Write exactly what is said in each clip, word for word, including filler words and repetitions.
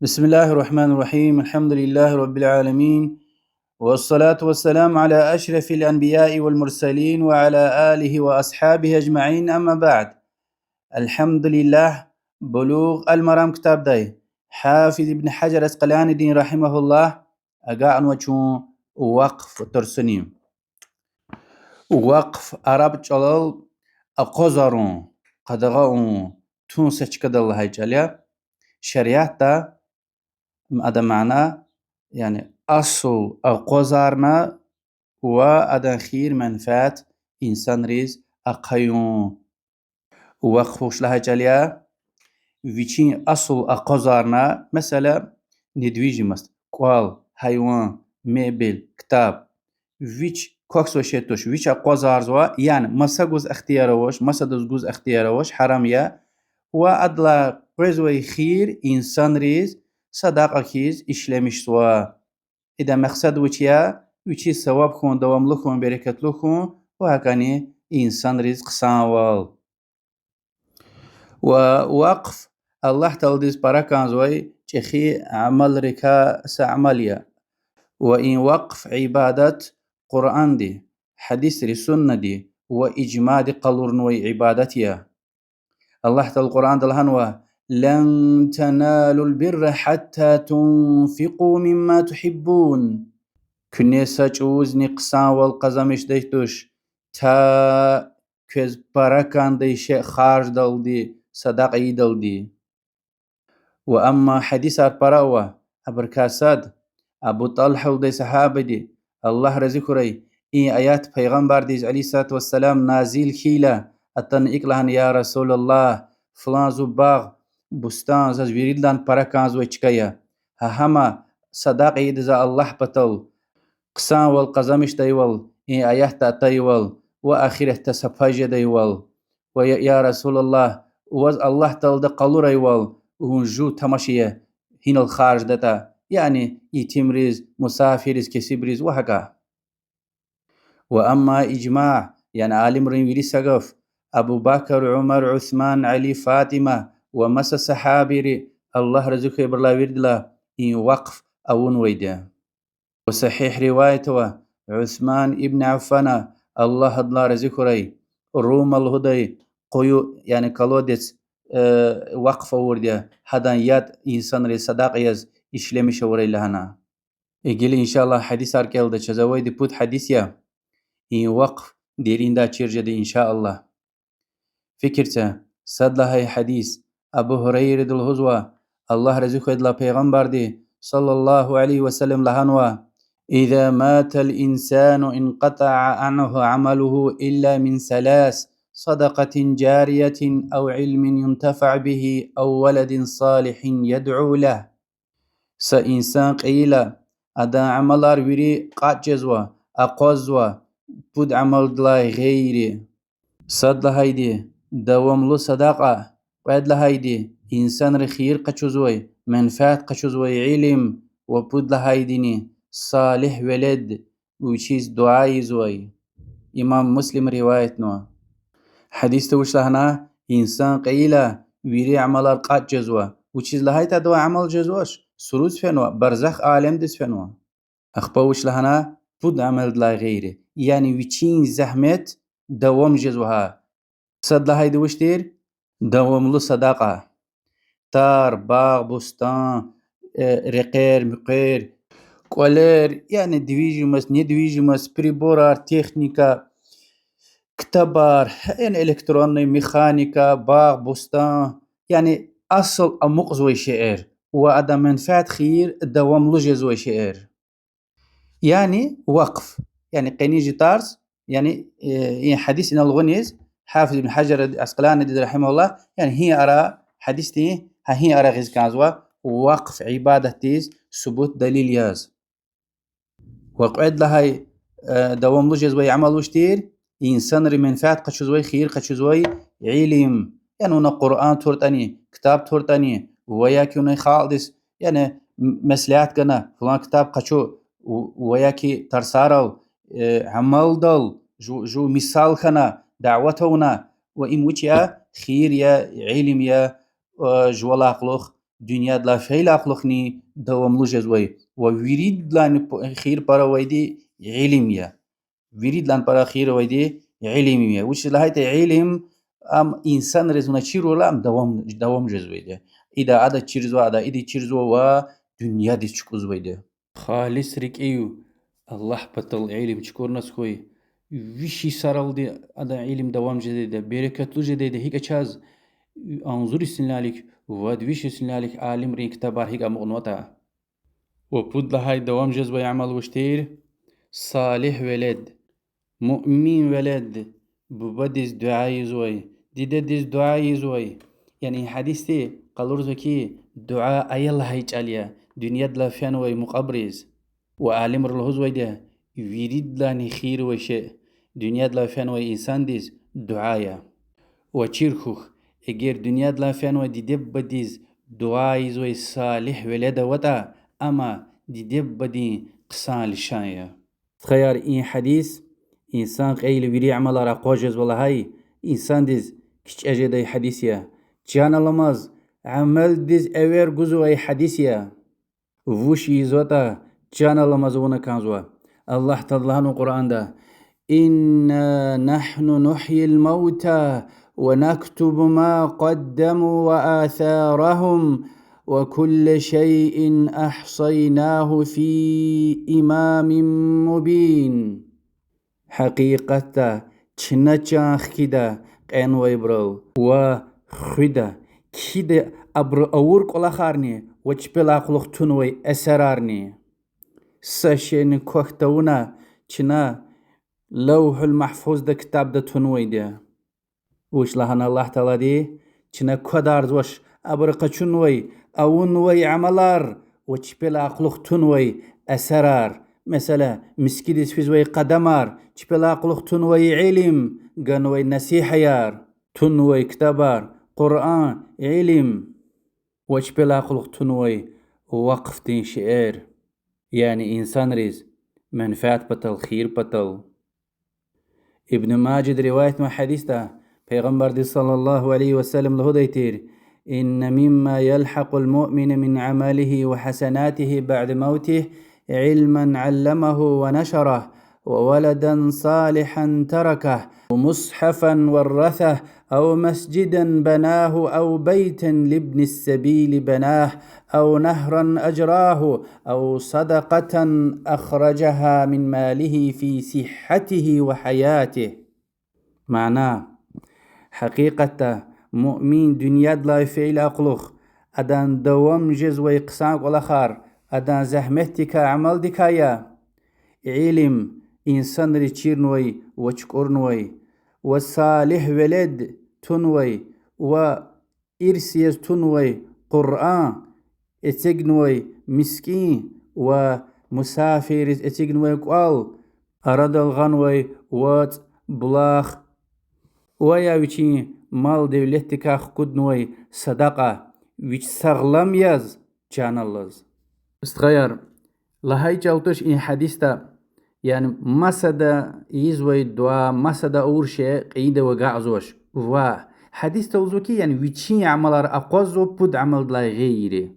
بسم الله الرحمن الرحيم. الحمد لله رب العالمين. والصلاة والسلام على أشرف الأنبياء والمرسلين وعلى آله وأصحابه أجمعين. أما بعد. الحمد لله. Булугъ аль-Марам ктабдай Гьафиз ибн Гьажар Аскъаланидин, рагьимагьуллагь, агакьнава чун вакъф тарсуни. Вакъф араб чӀалал акъвазарун, къадагъа авун, тун са чкадал лагьай чӀал я. Шариатда адан мана, яни асул акъвазарна ва адан хийир-менфят инсанриз ахъаюн. Вакъф вуч лагьай чӀал я? Вичин асул акъвазарна, месела, недвижимость, кӀвал, гьайван, мебель, ктаб, вич квахьзавай шей туш, вич акъвазарзава, яни маса гуз ихтияр авач, масадаз гуз ихтияр авач, гьарам я, ва адалай къвезвай хийир инсанриз садакьа хьиз ишлемишзава. Идан мехсед вуч я? Вичиз саваб хьун, давамлу хьун, берекетлу хьун ва гьакӀни инсанриз хъсанвал. Ва вакъф Аллагь Тааладиз пара кӀанзавай чӀехи амалрикай са амал я. Ва и вакъф ибадат Къуръанди, гьадисри, суннади ва ижмаъди къалурнавай ибадат я. Аллагь Таала Къуръанда лагьанва: لن تنالوا البر حتى تنفقوا مما تحبون. Куьне са чӀавузни хъсанвал къазанмишдай туш, та квез пара кӀандай шей харждалди, садакьа ийидалди. Ва амма гьадисар пара ава, абурукай сад Абу ТӀалгьа лугьудай сагьабади, Аллагь рази хьурай, и аят Пайгъамбардиз, عليه الصلاة والسلام, назил хьайила, атана икӀ лагьана: يا رسول الله, флан зи багъ, бустан заз виридалай пара кӀанзавай чка я. Гьа гьам садакьа ийида за Аллагь патал, хъсанвал къазанмишдайвал, и аятда атайвал ва ахиратда са пай жедайвал. Ва я, يا رسول الله, ваз Аллагь Таалади къалурайвал вун жув тамаш ая, гьинал харждатӀа, яни итимриз, мусафирриз, кесибриз ва гьакӀа. Ва амма ижмаъ, яни алимрин вири са гаф, Абу Бакр, Умар, Усман, Али, Фатима ва маса сагьабийри, Аллагь рази хьайибурлай виридалай, и вакъф авунвайди я. Ва сагьигь риваят ава, Усман ибн Аффана, Аллагь адалай рази хьурай, Рума лугьудай къую, яни колодец, вакъф авурди я, гьадан яд инсанри садакьа яз ишлемиш авурай лагьана. Гила, иншаллагь, гьадисар кӀелда, чаз авайди пуд гьадис я. И вакъф дериндай чир жеда, иншаллагь. Фикир це, сад лагьай гьадис, Абу Гьурайради лугьузва, Аллагь рази хьуй адалай, Пайгъамбарди, صلى الله عليه وسلم, лагьанва: إذا مات الإنسان انقطع عنه عمله إلا من ثلاث: صدقة جارية أو علم ينتفع به أو ولد صالح يدعو له. Са инсан кьейила, адан амалар вири кьатӀ жезва, акъваззава, пуд амалдилай гъейри. Сад лагьайди, давамлу садакьа, кьвед лагьайди, инсанри хийир къачузвай, менфят къачузвай илим, ва пуд лагьайдини, салигь велед, вичиз дуьа ийизвай. Имам Муслим риваятнава. Гьадисда вуч лагьана? Инсан кьейила, вири амалар кьатӀ жезва. Вучиз лагьайтӀа адавай амал жезвач, суруз фенва, барзах алемдиз фенва. Ахпа вуч лагьана? Пуд амалдилай гъейри. Яни вичин зегьмет давам жезва гьа. Сад лагьайди вуч тир? Давамлу садакьа. Тар, багъ, бустан, рекьер, муькъвер, кӀвалер, яни движимость, недвижимость, приборар, техника, ктабар, яни электронный, механика, багъ, бустан, яни асул амукьзавай шейэр ва адан менфят хийир давамлу жезвай шейэр. Яни вакъф, яни къенин чи тарс, яни и гьадис инал гъуниз, Гьафиз ибн Гьажар Аскъаланидиз, рагьимагьуллагь, яни гьи ара, гьадисдин гьа гьи ара гъиз кӀанзава, вакъф ибадатдиз субут, далил яз. Ва кьвед лагьай давамлу жезвай амал вуч тир? Инсанри менфят къачузвай, хийир къачузвай илим. Яни вуна Къуръан туртӀани, ктаб туртӀани, ва яки вуна халкьдиз, яни меслят гана, флан ктаб къачу, ва яки тарсарал, амалдал жув, жув мисал хьана, дават авуна, ва им вуч я? Хийир я, илим я, жувалай кьулухъ дуьньядилай фейила кьулухъни давамлу жезвай ва виридалайни п-, хийир пара авайди илим я. Виридалайни пара хийир авайди илим я. Вучиз лагьайтӀа илим ам инсанриз вуна чирвал ам давам, давам жезвайди я. Ида ада чирзава, ада ида чирзава ва дуьньядиз чукӀузвайди я. Халис рикӀив Аллагь патал илим чукӀурназ хьуй, виш йисаралди ада илим давам жедайди я, берекатлу жедайди я. ГьикӀ чаз агъзур йисалай вад, виш йисалай алимрин ктабар гьикӀ амукьнаватӀа. Ва пуд лагьай давам жезвай амал вуч тир? Салигь велед, муъмин велед, бубадиз дуьа ийизвай, дидедиз дуьа ийизвай. Яни гьадисди къалурзава хьи, дуьа ая лагьай чӀал я дуьньядилай фенвай мукьвабуруз. Ва алимри лугьузвайди я, виридалайни хийир авай шей дуьньядилай фенвай инсандиз дуьа я. Ва чир хьухь, эгер дуьньядилай фенвай диде-бубадиз дуьа ийизвай салигь велед аватӀа, ам диде-бубадин хъсан лишан я. Стхаяр, и гьадис инсан кьейила вири амалар акъваз жезва лагьай инсандиз кичӀе жедай гьадис я. Чан аламаз амалдиз эвер гузвай гьадис я. Вуч ийизватӀа, чан аламаз авуна кӀанзава. Аллагь Таалади лагьанва Къуръанда: إنا نحن نحيي الموتى ونكتب ما قدموا وآثارهم وكل شيء أحصيناه في إمام مبين. Гьакъикъатда чна чан хкида кьенвайбурал ва хуьда, кхьида абурун авур кӀвалахарни ва чпелай кьулухъ тунвай эсерарни. Са шейни квахь тавуна чна Лавгьул Магьфузда ктабда тунвайди я. Вуч лагьана Аллагь Таалади: чна квадарзавач абуру къачунвай, авунвай амалар ва чпелай кьулухъ тунвай эсерар. Месела, мискӀиндиз физвай къадамар, чпелай кьулухъ тунвай илим, ганвай насигьатар, тунвай ктабар, Къуръан, илим ва чпелай кьулухъ тунвай вакъфдин шейэр, яни инсанриз менфят патал, хийир патал. Ибн Мажада риваятнавай гьадисда Пайгъамбарди صلى الله عليه وسلم лугьудай тир: إن مما يلحق المؤمن من عمله وحسناته بعد موته علما علمه ونشره، وولدا صالحا تركه، ومصحفا ورثه، أو مسجدا بناه، أو بيتا لابن السبيل بناه، أو نهرا أجراه، أو صدقة أخرجها من ماله في صحته وحياته. Мана: гьакъикъатда муъмин дуьньядилай фейила кьулухъ адан давам жезвай хъсан кӀвалахар адан зегьметдикай, амалдикай я: илим, инсанриз чирнавай ва чукӀурнавай, ва салигь велед тунвай, ва ирс яз тунвай Къуръан, эцигнавай мискӀин ва мусафирриз эцигнавай кӀвал, арадал гъанвай вацӀ, булах, ва я вичин мал-девлетдикай хкуднавай садакьа, вич сагълам яз, чан алаз. Стхаяр, лагьай чӀал туш и гьадисда, яни масада ийизвай дуьа, масада авур шей кьейида агакьзавач. Ва гьадисда лугьузва хьи, яни вичин амалар акъвазва пуд амалдилай гъейри.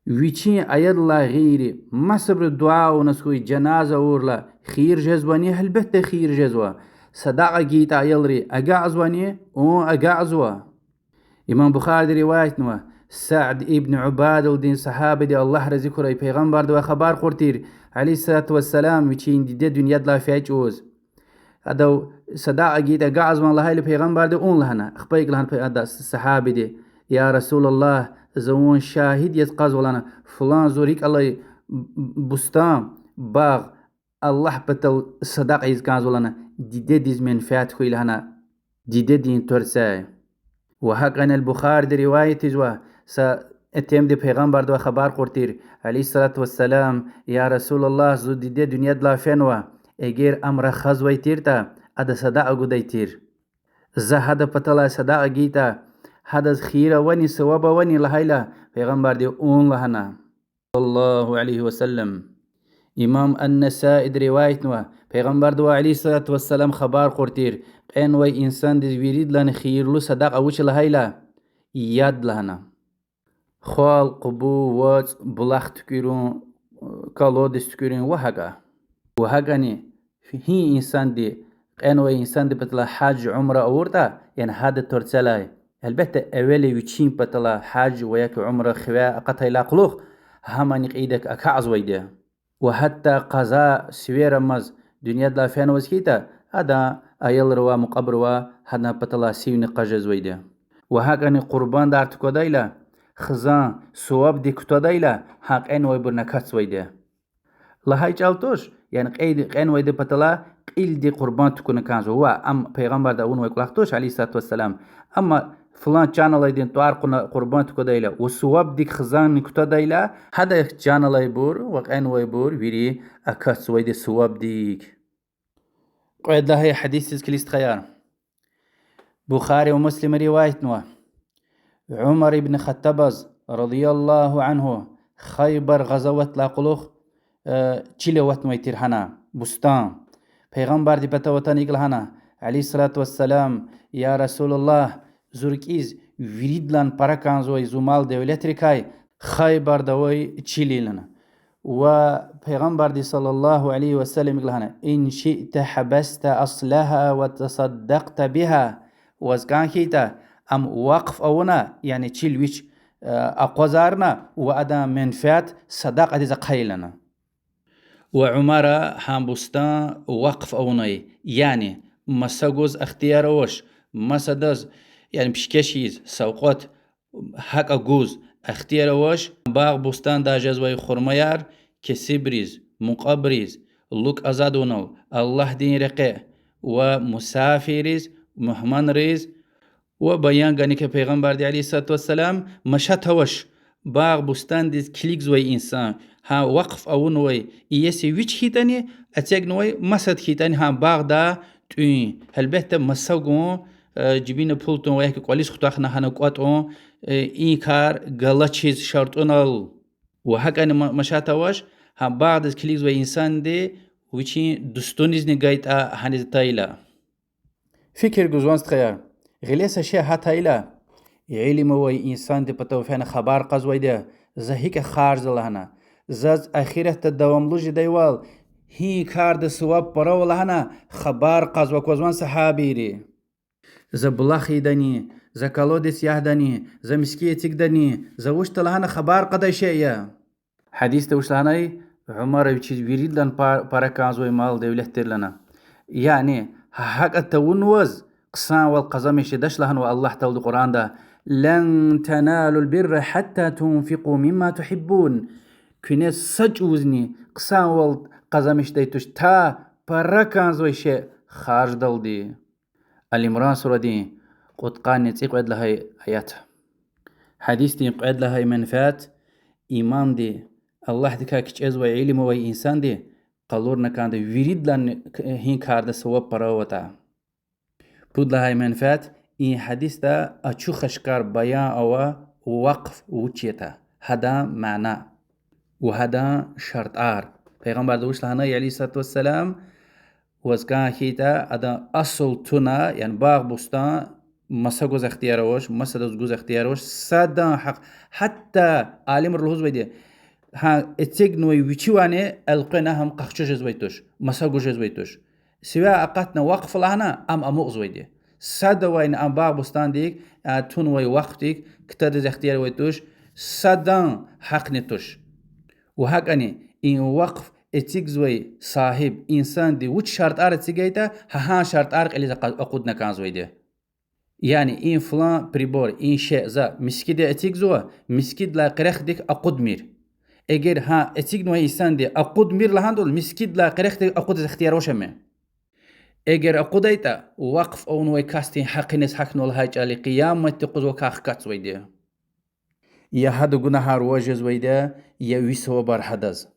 Вичин аялдилай гъейри масабуру дуьа авуназ хьуй, жаназа авурла, хийир жезвани? Гьелбетда, хийир жезва. Садакьа гайитӀа аялри, агакьзавани? Ун, агакьзава. Имам Бухариди риваятнава, Саъд ибн Убада лугьудай сагьабиди, Аллагь рази хьурай, Пайгъамбардивай хабар кьур тир, عليه الصلاة والسلام, вичин диде дуьньядилай фейи чӀавуз. Адав садакьа гайитӀа агакьзавани лагьайла, Пайгъамбарди ун лагьана. Ахпа икӀ лагьана пай-, ада с-, сагьабиди: يا رسول الله, за вун шагьид яз кьазва лагьана, фулан зун рикӀ алай бустан, багъ Аллагь патал садакьа ийиз кӀанзава лагьана, дидедиз менфят хьуй лагьана, дидедин тӀварцяй. Ва гьакӀни Бухариди риваят ийизва, са итимди Пайгъамбардивай хабар кьур тир, عليه الصلاة والسلام: يا رسول الله, зи диде дуьньядилай фенва, эгер ам рахазвай тиртӀа, ада садакьа гудай тир. За гьадан паталай садакьа гайитӀа, гьадаз хийир авани, саваб авани лагьайла, Пайгъамбарди ун лагьана, صلى الله عليه وسلم. Имам ан-Насаиди риваятнава, Пайгъамбардивай, عليه الصلاة والسلام, хабар кьур тир, кьенвай инсандиз виридалайни хийирлу садакьа вуч я лагьайла, яд лагьана. Хвал, къубу, вацӀ, булах туькӀуьрун, колодец туькӀуьрун ва гьакӀа. Ва гьакӀани гьи инсанди, кьенвай инсанди паталай гьаж, умра авуртӀа, яни гьадан тӀварцӀелай, гьелбетда, эвел вичин паталай гьаж ва яки умра хиве акъатайдалай кьулухъ, гьамни кьейидак акьазвайди я. Ва гьатта къаза сивер амаз дуьньядилай фенваз хьайитӀа, адан аялривай, мукьвабурув гьадан паталай сивни къаз жезвайди я. Ва гьакӀани къурбандар тукӀвадайла, хизан сувабдик кутадайла, гьа кьенвайбурни акатзавайди я. Лагьай чӀал туш, яни кьейд-, кьенвайдин паталай кьилди къурбанд тукӀуна кӀанзава, ва ам Пайгъамбарди авунвай кӀвалах туш, عليه الصلاة والسلام. Амма флан чан алайдин тӀвар кьуна къурбанд тукӀвадайла ва сувабдик хизанни кутадайла, гьада чан алайбур ва кьенвайбур вири акатзавайди я сувабдик. Кьвед лагьай гьадисдиз килиг, стхаяр. Бухари ва Муслима риваятнава. Умар ибн Хаттабаз, رضي الله عنه, Хайбар гъазаватдилай кьулухъ, э, чил аватнавай тир гьана, бустан. Пайгъамбардин патав атана икӀ лагьана, عليه الصلاة والسلام: يا رسول الله, зи рикӀиз виридалай пара кӀанзавай зи мал-девлетрикай Хайбарда авай чил я лагьана. Ва Пайгъамбарди, صلى الله عليه وسلم, икӀ лагьана: إن شئت حبست أصلها وتصدقت بها. Ваз кӀан хьайитӀа, ам вакъф авуна, яни чил вич, э, акъвазарна ва адан менфят садакьадиз ахъая лагьана. Ва Умара гьа бустан вакъф авунай, яни маса гуз ихтияр авач, масадаз, яни пишкеш ийиз, савкьват, гьакӀа гуз ихтияр авач, багъ-бустандай жезвай хурмаяр кесибриз, мукьвабуруз, лукӀ азадвал, Аллагьдин рекье, ва мусафирриз, мугьманриз, ва баян гана хьи Пайгъамбарди, عليه الصلاة والسلام, машат авач багъ-бустандиз килигзавай инсан, гьа вакъф авунвай иеси вич хьайитӀани, эцигнавай масад хьайитӀани гьа багъда тӀуьн. Гьелбетда, маса гун, э, жибинда пул тун ва яки кӀвализ хутахна гьана кӀватӀун, э, и кар галачиз шартӀунал. Ва гьакӀани ма-, машат авач, гьа багъдиз килигзавай инсанди вичин дустунизни гайитӀа гьаниз атайла. Фикир гузвани, стхаяр, гъиле са шей гьатайла, илим авай инсанди патав фена хабар кьазвайди я, за гьикӀ харжда лагьана, заз ахиратда давамлу жедайвал, гьи карда суваб пара ава лагьана, хабар кьазва аквазвани сагьабийри? За булах ийидани, за колодец ягьдани, за мискӀин эцигдани, за вучда лагьана хабар кьадай шей я. Гьадисда вуч лагьанай, Умара вичиз виридалай па-, пара кӀанзавай мал-девлет тир лагьана. Яни гьакӀа тавунваз хъсанвал къазанмиш жедач лагьанва Аллагь Таалади Къуръанда: لن تنالوا البر حتى تنفقوا مما تحبون. Куьне са чӀавузни хъсанвал къазанмиш жедай туш, та пара кӀанзавай шей харждалди. Али-Имран сурадин кьудкъанни цӀикьвед лагьай аят. Гьадисдин кьвед лагьай менфят: имамди, Аллагьдикай кичӀезвай, илим авай инсанди къалурна кӀанда виридалай гьи карда суваб пара аватӀа. Пуд лагьай менфят: и гьадисда ачух-ашкар баян ава вакъф вуч ятӀа, гьадан мана ва гьадан шартӀар. Пайгъамбарди вуч лагьанай, عليه الصلاة والسلام: Ваз кӀан хьайитӀа, адан асул туна, яни багъ-бустан маса гуз ихтияр авач, масадаз гуз ихтияр авач, садан гьахъ, гьатта алимри лугьузвайди, гьа эцигнавай вичивайни элкъвена гьам къахчу жезвай туш, маса гуз жезвай туш. Сивяй акъатна вакъф лагьана, ам амукьзавайди. Садавайни а багъ-бустандик, а тунвай вакъфдик ктадиз ихтияр авай туш, садан гьахъни туш. Ва гьакӀани и вакъф эцигзавай сагьиб инсанди вуч шартӀар эцигайтӀа, гьа гьа шартӀар кьилиз акъ-, акъудна кӀанзавайди. Яни и флан прибор, и шей за мискӀинда эцигзава, мискӀиндилай къерехдик акъудмир. Эгер гьа эцигнавай инсанди акъудмир лагьандал, мискӀиндилай къерехдик акъудиз ихтияр авач ам. Эгер акъудайтӀа, вакъф авунвай касдин гьахъ иниз гьахьнава лагьай чӀал я, къияматдин юкъуз вакай хкатзавайди я. Я гьадан гунагьар ваз жезвайди я, я ви савабар гьадаз.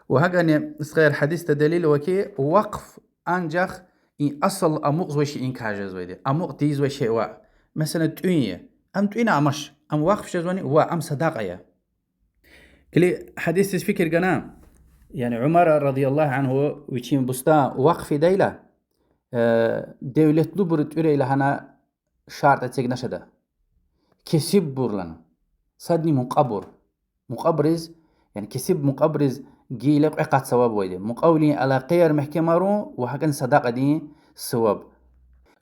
Ва гьакӀани, стхаяр, гьадисда делил ава хьи, вакъф анжах и асул амукьзавай шейиник кӀан жезвайди я, амукь тийизвай шей ваъ. Месела, тӀуьн я. Ам тӀуьна амач, ам вакъф жезвани, ваъ, ам садакьа я. Килиг, гьадисдиз фикир гана, яни Умар رضي الله عنه вичин бустан вакъф ийидайла, э, девлетлубур тӀуьрейла гьана шартӀ эцигнач ада. Кесиббур лагьана. Садни мукьвабур. Мукьвабуриз, яни кесиб мукьвабуриз гайила кьве къат саваб авайди. Мукьвавилин алакъаяр мягькемарун ва гьакӀни садакьадин саваб.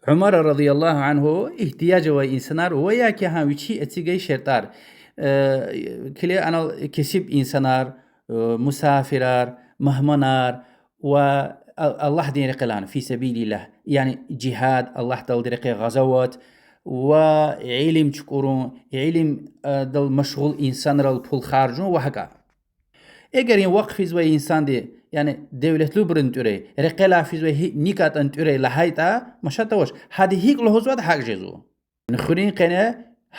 Умар رضي الله عنه, игьтияж авай инсанар ва я ки гьа вичи эцигай шартӀар, э, килиг, анал кесиб инсанар, э, мусафирар, мугьманар ва А-, Аллагьдин рекье лагьана, في سبيل الله, яни жигьад, Аллагь Тааладин рекье гъазават, ва илим чукӀурун, илим, э, дал машгъул инсанрал пул харжун ва гьакӀа. Эгер и вакъф ийизвай инсанди, яни девлетлубурун тӀуьрей, рекьелай физвай гьи-, никӀ ятӀани тӀуьрей лагьайтӀа, машат авач, гьада гьикӀ лугьузватӀа, гьакӀ жезва. Хуьруьн къене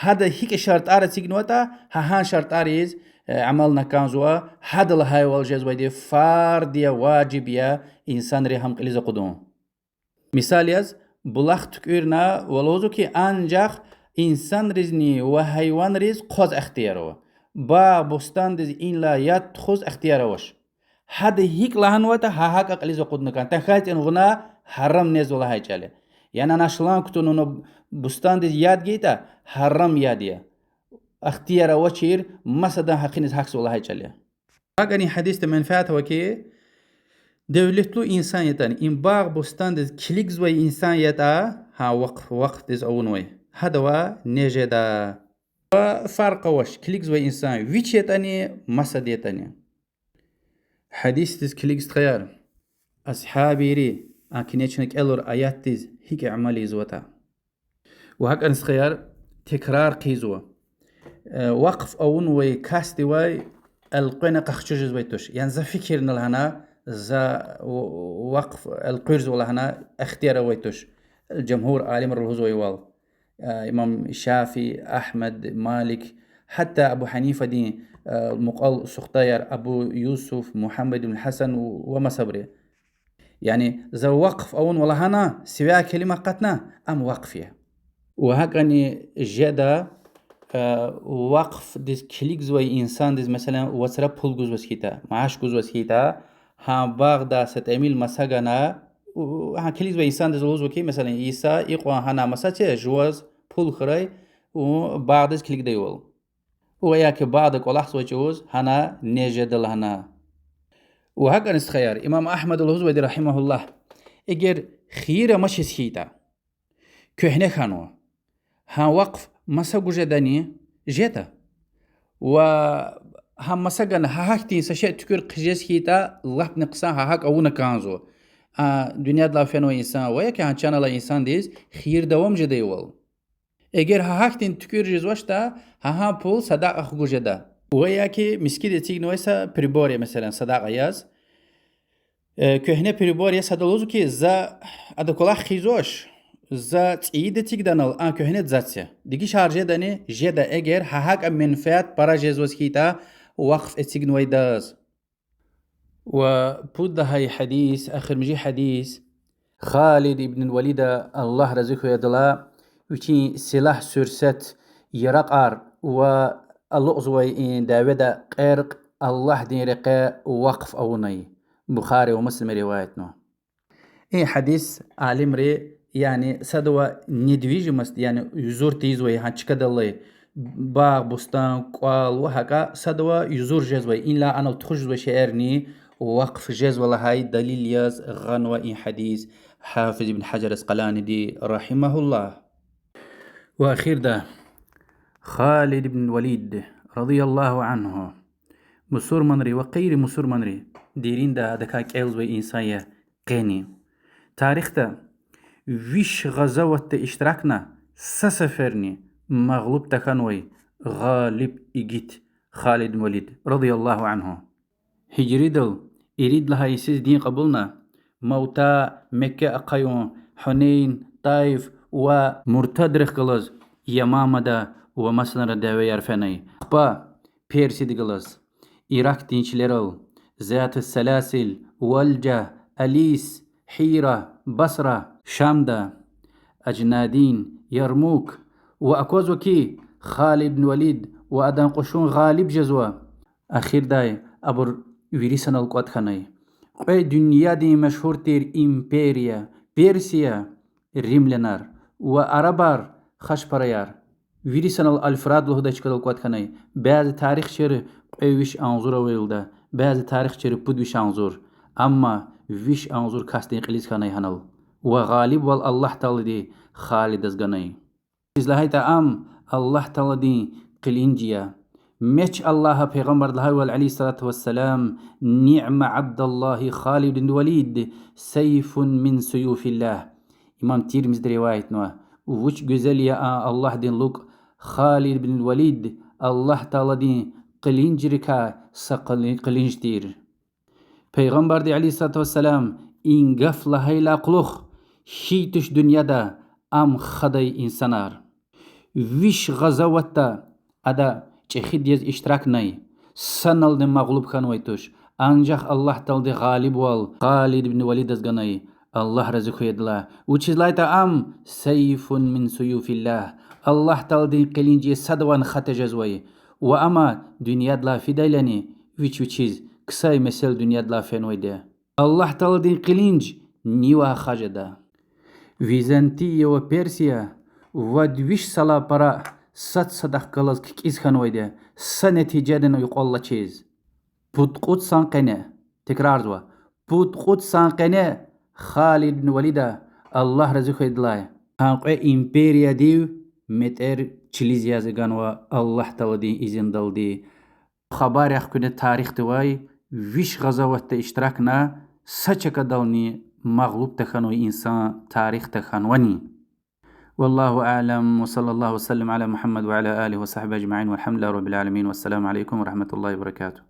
гьада гьикӀ шартӀар эцигнаватӀа, гьа гьа шартӀариз, э, амал авуна кӀанзава, гьада лагьайвал жезвайди фарз я, важиб я инсанри гьам кьилиз акъудун. Мисал яз, булах туькӀуьрна ва лугьузва ки, анжах инсанризни ва гьайванриз хъваз ихтияр ава. Багъ-бустандиз инлай яд тухуз ихтияр авач. Гьада гьикӀ лагьанватӀа, гьа гьакӀа кьилиз акъудна кӀан. ТахьайтӀа вуна гьарам незва лагьай чӀал я. Яни ана шланг кутуна вуна бустандиз яд гайитӀа, гьарам яд я. Ихтияр авачир масадан гьакъиниз гьахьзава лагьай чӀал я. ГьакӀни гьадисда менфят ава ки, девлетлу инсан ятӀани, им багъ-бустандиз килигзавай инсан ятӀа, гьа вакъф, вакъфдиз авунвай, гьадавай не жеда. Ва фаркь авач, килигзавай инсан вич ятӀани, масад ятӀани. Гьадисдиз килиг, стхаяр, асгьабийри, а кине чна кӀелур аятдиз гьикӀ амал ийизватӀа. Ва гьакӀни, стхаяр, текрар хъийизва. Э, вакъф авунвай касдивай элкъвена къахчу жезвай туш. Яни за фикирна лагьана, за в-, вакъф элкъуьрзава лагьана ихтияр авай туш. Жумгьур алимри лугьузвайвал. Э, имам Шафии, Агьмад, Малик, гьатта Абу Гьанифадин, э, мукьвал сухтаяр Абу Юсуф, Мугьаммад ибн Гьасан ва масабуру. Яни за вакъф авунва лагьана, сивяй келима акъатна, ам вакъф я. Ва гьакӀни жеда, э, вакъфдиз килигзавай инсандиз, месела, вацра пул гузваз хьайитӀа, мааш гузваз хьайитӀа, гьа багъда са тӀимил маса гана, у-, гьа килигзавай инсандиз лугьузва ки, месела, и са икьван гьана маса це, жуваз пул хьурай, у, багъдиз килигдайвал. Ва я ки багъда кӀвалахзавай чӀавуз гьана не жеда лагьана. Ва гьакӀни, стхаяр, имам Агьмада лугьузвайди, رحمه الله, эгер хийир амачиз хьайитӀа, куьгьне хьанва, гьа вакъф маса гуз жедани? Жеда. Ва гьа маса гана гьа гьахьтин са шей туькӀуьр хъжез хьайитӀа, лап хъсан гьа гьакӀ авуна кӀанзава. А, дуьньядилай фенвай инсан ва я ки гьа чан алай инсандиз хийир давам жедайвал. Эгер гьа гьахьтин туькӀуьр жезвачтӀа, гьа гьа пул садакьа хгуз жеда. Ва я ки мискӀинда эцигнавай са прибор я, месела, садакьа яз. Э, куьгьне прибор я, сада лугьузва ки, за ада кӀвалах хъийизвач, за цӀийида эцигда анал, а куьгьне за це. Дегишар жедани? Жеда, эгер гьа гьакӀа менфят пара жезваз хьайитӀа вакъф эцигнавайдаз. Ва пуд лагьай гьадис, эхиримжи гьадис, Халид ибн Валида, Аллагь рази хьуй адалай, вичин силагь-суьрсет, яракьар ва алукьзавай и дяведа кьеркь Аллагьдин рекье вакъф авунай. Бухари ва Муслима риваятнава. И гьадис алимри, яни садавай недвижимость, яни юзур тийизвай гьа чкадал алай багъ, бустан, кӀвал ва гьакӀа садавай юзур жезвай, инлай анал тухуз жезвай шейэрни вакъф жезва лагьай далил яз гъанва и гьадис Гьафиз ибн Гьажар Аскъаланиди, رحمه الله. Ва эхирда, Халид ибн Валид, رضي الله عنه, мусурманри ва гъейри мусурманри деринда адакай кӀелзавай инсан я къени. Тарихда виш гъазаватда иштиракна, са сеферни магълуб тахьанвай гъалиб игит Халид ибн Валид, رضي الله عنه. Гьижридал ирид лагьай йисуз дин кьабулна, Мавта, Мекке ахъаюн, Гьунейн, Таиф ва муртадрихъ галаз Ямамада ва Масанра дявеяр фенай. Ахпа Персида галаз Иракдин чилерал, Зат-ас-Саласил, Вальжа, Алис, Гьира, Басра, Шамда, Ажнадин, Ярмук, ва аквазва ки, Халид ибн Валид ва адан кьушун гъалиб жезва. Эхирдай абур вири санал кӀватӀ хьанай. Кьве дуьньядин машгьур тир империя, Персия, римлянар, ва арабар, хашпараяр. Вири санал Алфред лугьудай чкадал кӀватӀ хьанай. Бязи тарихчийри кьве виш агъзур авайвалда, бязи тарихчийри пуд виш агъзур. Амма виш агъзур касдин кьилиз хьанай гьанал. Ва гъалибвал Аллагь Таалади Халидаз ганай. Вучиз лагьайтӀа ам Аллагь Тааладин къилинж я. Меч Аллагьа, Пайгъамбарди лагьайвал, عليه الصلاة والسلام: نعم عبد الله خالد بن الوليد، سيف من سيوف الله. Имам Тирмизиди риваятнава. Вуч гуьзел я а Аллагьдин лукӀ, Халид бин Валид, Аллагь Тааладин къилинжрикай са къили-, къилинж тир. Пайгъамбарди, عليه الصلاة والسلام, и гаф лагьайдалай кьулухъ хьайи туш дуьньяда ам хадай инсанар. Виш гъазаватда ада чӀехиди яз иштиракнай, санални магълуб хьанвай туш, анжах Аллагь Таалади гъалибвал Халид ибн Валидаз ганай, Аллагь рази хьуй адалай. Вучиз лагьайтӀа ам سيف من سيوف الله, Аллагь Тааладин къилинж я, садавайни хата жезвай. Ва ам дуьньядилай фидайлани, вич вичиз ксай месел дуьньядилай фенвайди я. Аллагь Тааладин къилинж нивай хажеда. Византия ва Персия вад виш салай пара сад-садахъ галаз кикӀиз хьанвайди я, са нетижадани юкьвал алачиз. Пуд-кьуд сан къене, текрарзава, пуд-кьуд сан къене Халид ибн Валида, Аллагь рази хьуй адалай, къанни кьве империядив метӀер чилиз яз ганва Аллагь Тааладин изиндалди. Хабар яхъ куьне, тарихдивай виш гъазаватда иштиракна, са чкадални магълуб тахьанвай инсан тарихда хьанвани. والله أعلم، وصلى الله وسلم على محمد وعلى آله وصحبه أجمعين، والحمد لله رب العالمين، والسلام عليكم ورحمة الله وبركاته.